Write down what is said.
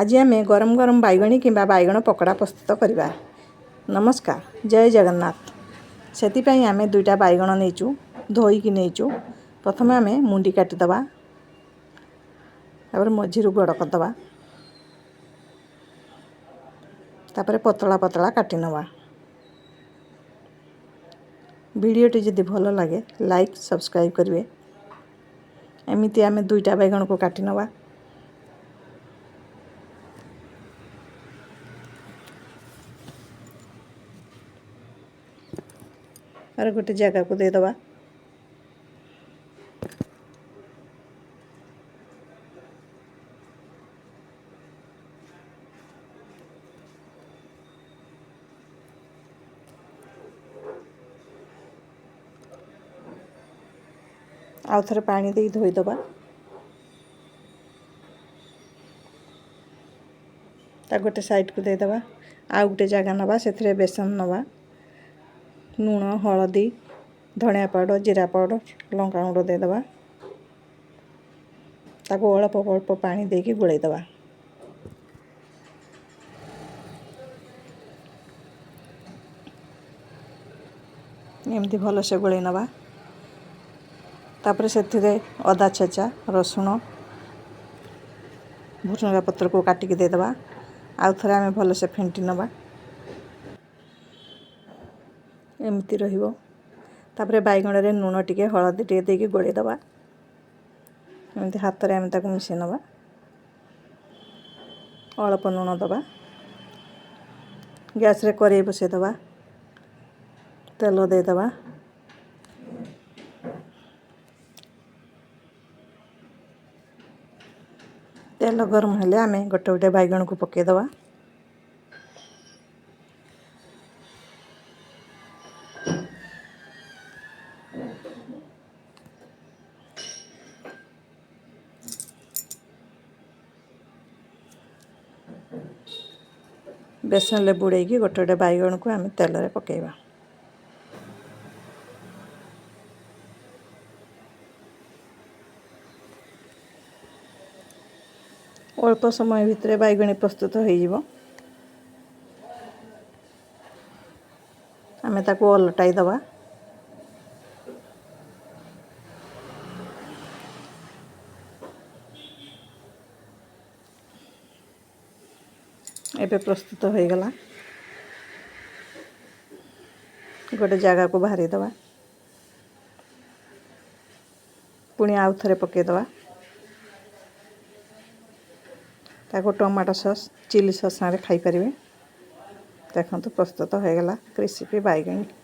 ଆଜି ଆମେ ଗରମ ଗରମ ବାଇଗଣୀ କିମ୍ବା ବାଇଗଣ ପକୋଡ଼ା ପ୍ରସ୍ତୁତ କରିବା। ନମସ୍କାର, ଜୟ ଜଗନ୍ନାଥ। ସେଥିପାଇଁ ଆମେ ଦୁଇଟା ବାଇଗଣ ନେଇଛୁ, ଧୋଇକି ନେଇଛୁ। ପ୍ରଥମେ ଆମେ ମୁଣ୍ଡି କାଟିଦେବା, ତାପରେ ମଝିରୁ ଗଡ଼ କରିଦେବା, ତାପରେ ପତଳା ପତଳା କାଟି ନେବା। ଭିଡ଼ିଓଟି ଯଦି ଭଲ ଲାଗେ ଲାଇକ୍ ସବସ୍କ୍ରାଇବ୍ କରିବେ। ଏମିତି ଆମେ ଦୁଇଟା ବାଇଗଣକୁ କାଟି ନେବା। ଆଉ ଗୋଟେ ଜାଗାକୁ ଦେଇଦେବା। ଆଉ ଥରେ ପାଣି ଦେଇ ଧୋଇଦେବା। ତାକୁ ଗୋଟେ ସାଇଡ଼କୁ ଦେଇଦେବା। ଆଉ ଗୋଟେ ଜାଗା ନେବା, ସେଥିରେ ବେସନ ନେବା, ଲୁଣ, ହଳଦୀ, ଧଣିଆ ପାଉଡ଼ର, ଜିରା ପାଉଡ଼ର, ଲଙ୍କା ଗୁଣ୍ଡ ଦେଇଦେବା। ତାକୁ ଅଳ୍ପ ଅଳ୍ପ ପାଣି ଦେଇକି ଗୋଳେଇ ଦେବା। ଏମିତି ଭଲସେ ଗୋଳେଇ ନେବା। ତାପରେ ସେଥିରେ ଅଦା ଛେଚା, ରସୁଣ, ଭୃସଙ୍ଗା ପତ୍ରକୁ କାଟିକି ଦେଇଦେବା। ଆଉ ଥରେ ଆମେ ଭଲସେ ଫେଣ୍ଟି ନେବା। ଏମିତି ରହିବ। ତାପରେ ବାଇଗଣରେ ଲୁଣ ଟିକେ, ହଳଦୀ ଟିକେ ଦେଇକି ଗୋଳେଇ ଦେବା। ଏମିତି ହାତରେ ଆମେ ତାକୁ ମିଶାଇ ନେବା। ଅଳ୍ପ ଲୁଣ ଦେବା। ଗ୍ୟାସ୍ରେ କରେଇ ବସାଇଦେବା, ତେଲ ଦେଇଦେବା। ତେଲ ଗରମ ହେଲେ ଆମେ ଗୋଟେ ଗୋଟେ ବାଇଗଣକୁ ପକାଇଦେବା। ବେସନରେ ବୁଡ଼େଇକି ଗୋଟେ ଗୋଟେ ବାଇଗଣକୁ ଆମେ ତେଲରେ ପକାଇବା। ଅଳ୍ପ ସମୟ ଭିତରେ ବାଇଗଣୀ ପ୍ରସ୍ତୁତ ହୋଇଯିବ। ଆମେ ତାକୁ ଓଲଟାଇ ଦେବା। ଏବେ ପ୍ରସ୍ତୁତ ହୋଇଗଲା। ଗୋଟେ ଜାଗାକୁ ବାହାରିଦେବା। ପୁଣି ଆଉ ଥରେ ପକାଇଦେବା। ତାକୁ ଟମାଟୋ ସସ୍, ଚିଲି ସସ୍ ସାଙ୍ଗରେ ଖାଇପାରିବେ। ଦେଖନ୍ତୁ, ପ୍ରସ୍ତୁତ ହୋଇଗଲା କ୍ରିସ୍ପି ବାଇଗଣୀ।